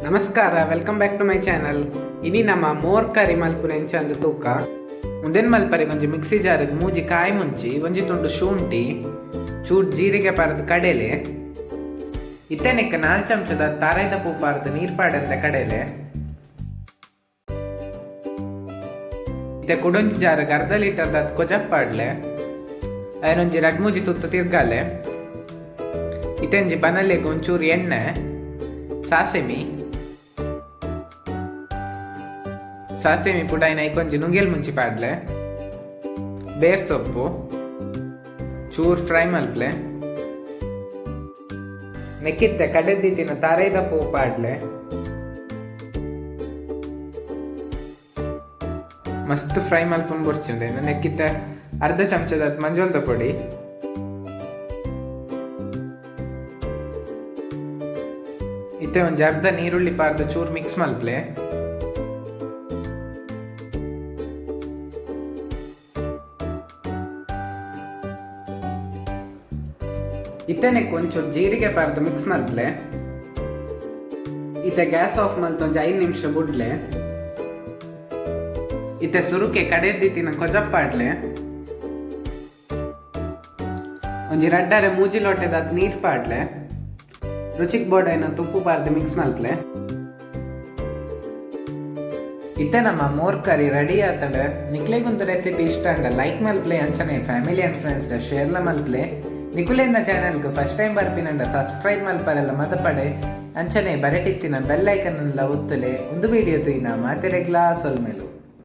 ನಮಸ್ಕಾರ, welcome back to my channel. ಇನಿ ನಮ್ಮ ಮೋರ್ ಕರಿ ಮಲ್ಪುನ ಎಂಚಂದ್ ತೂಕ. ಉಂದೆನ್ ಮಲ್ಪರೆ ಒಂಜಿ ಮಿಕ್ಸಿ ಜಾರ್ಗ್ ಮೂಜಿ ಕಾಯಿ ಮುಂಚಿ, ಒಂಜಿ ತುಂಡು ಶುಂಠಿ, ಚೂರ್ ಜೀರಿಗೆ ಪಾರ್ದ್ ಕಡೆಲೆ. ಇತ್ತೆನೆಕ್ 4 ಚಮಚದ ತಾರಾಯ್ದ ಪೂ ಪಾರ್ದ್ ನೀರ್ ಪಾಡಂದೆ ಕಡೆಲೆ. ಇತ್ತೆ ಕುಡೊಂಜಿ ಜಾರ್ಗ್ ಅರ್ಧ ಲೀಟರ್ ದಾತ್ ಕೊಜಪ್ ಪಾಡ್ಲೆ. ಅಯನೊಂಜಿ ರಡ್ಡ್ ಮೂಜಿ ಸುತ್ತು ತಿರ್ಗಾಲೆ. ಇತ್ತೆ ಒಂಜಿ ಬನಲೆಗ್ ಒಂಚೂರು ಎಣ್ಣೆ, ಸಾಸೆಮಿ, ಸಾಸೆಮಿ ಪುಡಾಯಿನ ಐಕೊಂಜಿ ನುಂಗೆಲ್ ಮುಂಚಿ ಪಾಡ್ಲೆ, ಬೇರ್ ಸೊಪ್ಪು ಚೂರ್ ಫ್ರೈ ಮಲ್ಪ್ಲೆ. ನೆಕ್ಕಿತ್ತೆ ಕಡೆದಿತ್ತಿನ ತಾರೈದ ಪೂ ಪಾಡ್ಲೆ. ಮಸ್ತ್ ಫ್ರೈ ಮಲ್ಪುನ್ ಬೊರ್ಚುಂಡೆ. ನೆಕ್ಕಿತ್ತೆ ಅರ್ಧ ಚಮಚದ ಮಂಜೊಲ್ದ ಪೊಡಿ, ಇತ್ತೆ ಒಂಜಿ ಅರ್ಧ ನೀರುಳ್ಳಿ ಪಾರ್ದ್ ಚೂರ್ ಮಿಕ್ಸ್ ಮಲ್ಪ್ಲೆ. ಇತ್ತೆನೆಕ್ ಒಂಚೂರು ಜೀರಿಗೆ ಪಾರ್ದ್ ಮಿಕ್ಸ್ ಮಲ್ಪ್ಲೆ. ಇತ್ತೆ ಗ್ಯಾಸ್ ಆಫ್ ಮಲ್ತ್ ಒಂಜಿ 5 ನಿಮಿಷ ಬುಡ್ಲೆ. ಇತ್ತೆ ಸುರುಕೆ ಕಡೆದ್ದಿತ್ತಿನ ಕೊಜಪ್ ಪಾಡ್ಲೆ. ಒಂಜಿ ರಡ್ಡರೆ ಮೂಜಿ ಲೋಟೆದಾತ್ ನೀರ್ ಪಾಡ್ಲೆ. ರುಚಿಕ್ ಬೋಡಾಯಿನ ತುಪ್ಪು ಪಾರ್ದ್ ಮಿಕ್ಸ್ ಮಲ್ಪ್ಲೆ. ಇತ್ತೆ ನಮ್ಮ ಮೋರ್ ಕರಿ ರೆಡಿ ಆತಂಡ್. ನಿಕ್ಲೆಗೊಂದು ರೆಸಿಪಿ ಇಷ್ಟ ಅಂಡ ಲೈಕ್ ಮಲ್ಪ್ಲೆ, ಅಂಚನೆ ಫ್ಯಾಮಿಲಿ ಅಂಡ್ ಫ್ರೆಂಡ್ಸ್ ಡ ಶೇರ್ ಲ ಮಲ್ಪ್ಲೆ. ನಿಕುಲೆಂದ ಚಾನೆಲ್ ಗ್ ಫಸ್ಟ್ ಟೈಮ್ ಬರ್ಪಿನಂಡ ಸಬ್ಸ್ಕ್ರೈಬ್ ಮಲ್ಪರೆಲ್ಲ ಮದಪಡೆ. ಅಂಚನೆ ಬರೆಟಿತ್ತಿನ ಬೆಲ್ ಐಕನ್ ಲ ಒತ್ತುಲೆ. ಉಂದು ವಿಡಿಯೋ ತೂಯಿನ ಮಾತೆರೆಗ್ಲಾ ಸೊಲ್ಮೆಲು.